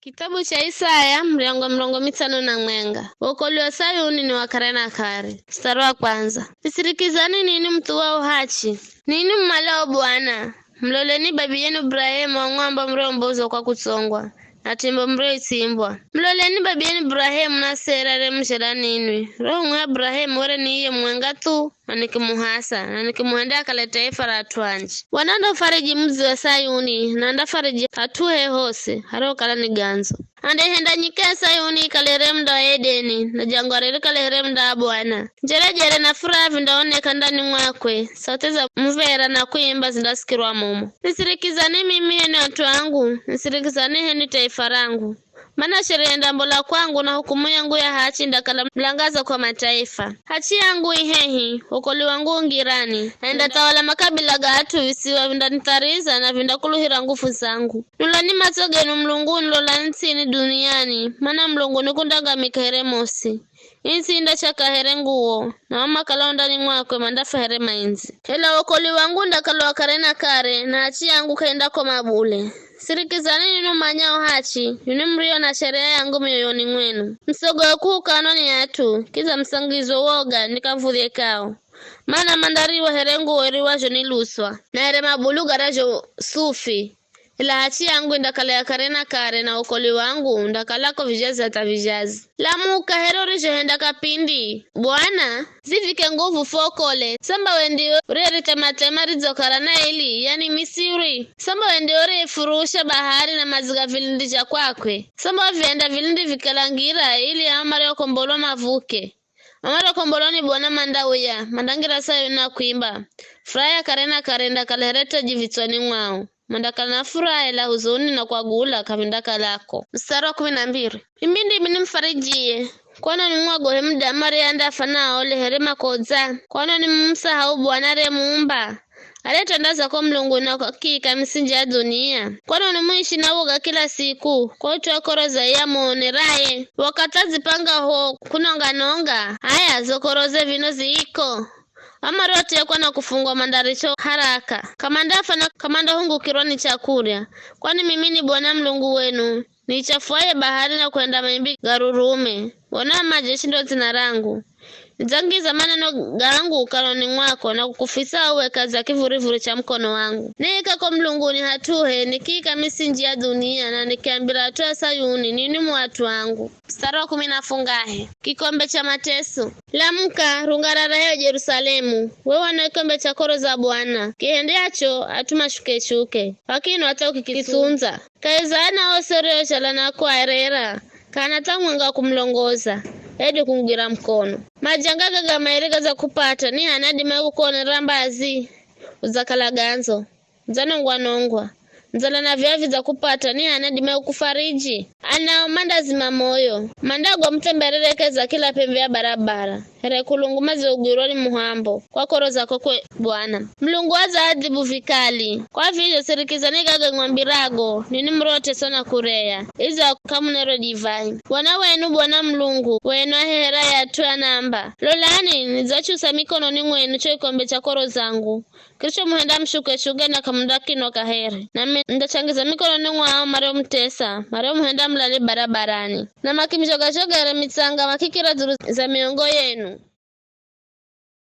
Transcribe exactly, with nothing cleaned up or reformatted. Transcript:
Kitabu cha Isaya, muryango mirongo mitsano na mwenga. Wokolwi wa Sayuni ni wa kare na kare. Mstari wa kwanza. Nisirikizani ninwi muthuwao hachi, ninwi mumalao Bwana. Muloleni babiyenyu Burahemu wang'wamba muriombozwa kwa kutsongwa, na chimbo murioitsimbwa. Muloleni babiyenyu Burahemu na Sera re mujela ninwi. Roho mwiha Burahemu were ni iye mwenga thu, na nikimuhasa, na nikimuhenda akale taifa ra at'u anji. Bwana andafariji mudzi wa Sayuni, na andafariji hat'uhe hosi harihokala ni gandzo. Andaihenda nyika ya Sayuni ikale here munda wa Edeni, na jangwa rikale here munda wa Bwana. Njerejere na furaha vindaoneka ndani mwakwe, sauti za muv̱era na kuimba zindasikirwa mumo. Nisirikizani mimi heni at'u angu, nisirikizani heni taifa rangu. Mana sheria indambola kwangu, na hukumu yangu ya hachi indakala mulangaza kwa mataifa. Hachi yangu i hehi, wokolwi wangu u ngirani, na indathawala makabila ga at'u, visiwa vindanithariza na vindakuluhira nguvu zangu. Nulani matso genu mulunguni, lolani ts'ini duniani, mana mulunguni kundangamika here mosi. Its'i indachaka here nguwo, na o makalao ndani mwakwe mandafa here maindzi. Ela wokolwi wangu undakala wa kare na kare, na hachi yangu k'aindakoma bule. Sirikizani ninwi mumanyao hachi, ninwi murio na sheria yangu mioyoni mwenu. Musogoe kuhukanwa ni at'u, kidza musangizwe woga ni kav̱udhye kao. Mana mandariwa here nguwo iriwazho ni luswa, na here mabulu garazho sufi. Ela hachi yangu indakala ya kare na kare, na wokolwi wangu undakala ko vizhazi hatha vizhazi. Lamuka, here urizhohenda kapindi. Bwana, zivike nguvu, fuokole. Samba we ndiwe uriyerithema-thema ridzokala na eli, yani Misiri. Samba we ndiwe uriyefurusha bahari na madzi ga vilindi zha kwakwe. Samba vianda vilindi vikala ngira, ili ao mariokombolwa mavuke. Ao mariokombolwa ni Bwana mandauya, mandangira Sayuni na kuimba. Furaha ya kare na kare indakala here taji vitswani mwao. Mandakala na furaha, ela huzuni na kwagula k'avindakalako. Mstari wa kumi na mbiri. Mimi ndimi nimufarijiye. Kwani nimwagohe muda maria andafa na aole here makodza? Kwani nimumusahau Bwana ariyemuumba? Ariyetandaza ko mulunguni na kukiika misinji ya dunia. Kwani nimuishi na woga kila siku, kwa ut'u wa koro za iye amuoneraye? Wakathi adzipanga ho kunonga-nonga, haya, zo koroze vino ziiko. Amari otekwa na kufungwa mandaricho haraka. K'amandafa na k'amandahungukirwa ni chakurya. Kwani mimi ni Bwana Mulungu wenu, niichafuaye bahari na kuhenda maimbi garurume. Bwana wa majeshi ndo dzina rangu. Nidzangiza maneno gangu kanwani mwako na kukufisa uwe kazi ya kivurivuri cha mukono wangu. Niika ko mulunguni hat'uhe, nikiika misinji ya dunia, na nikiambira at'u a Sayuni, ninwi mu at'u angu. Mstari wa kumi na fungahe. Kikombe cha mateso. Lamuka, rungarara he Jerusalemu, we wana kikombe cha koro za Bwana, kihendeacho at'u mashuke-shuke, kwa kino hata ukikisundza. Kahi za ana osi oriozhala na kuarera, k'ana hata mwenga wa kumulongoza, hedu kumugwira mukono. Majanga gaga mairi gadzakupata, ni h'ani adimaye kukuonera mbazi? Udzakala gandzo, udzanongwa-nongwa. Ndzala na viya vidzakupata, ni h'ani adimaye kukufariji? Anao mandazima moyo, mandagwa muthembererekeza kila pembe ya barabara, here kulungumaze ugwirwa ni muhambo, kwa koro zako kwe Bwana. Mulungu adzaadhibu vikali. Kwa vizho sirikizani gaga ng'wambirago, ninwi muroteswa na kureya, idzo k'amunero divai. Bwana wenu, Bwana Mulungu wenu ahehera yat'u anamba, lolani, nidzachusa mikononi mwenu cho kikombe cha koro zangu, kirichomuhenda mushuke-shuke na k'amundakinwa kaheri. Nami ndachangiza mikononi mwao mariomutesa, mariomuhenda mulale barabarani. Na makimuzhoga-zhoga here mitsanga makikira dzulu za miongo yenu.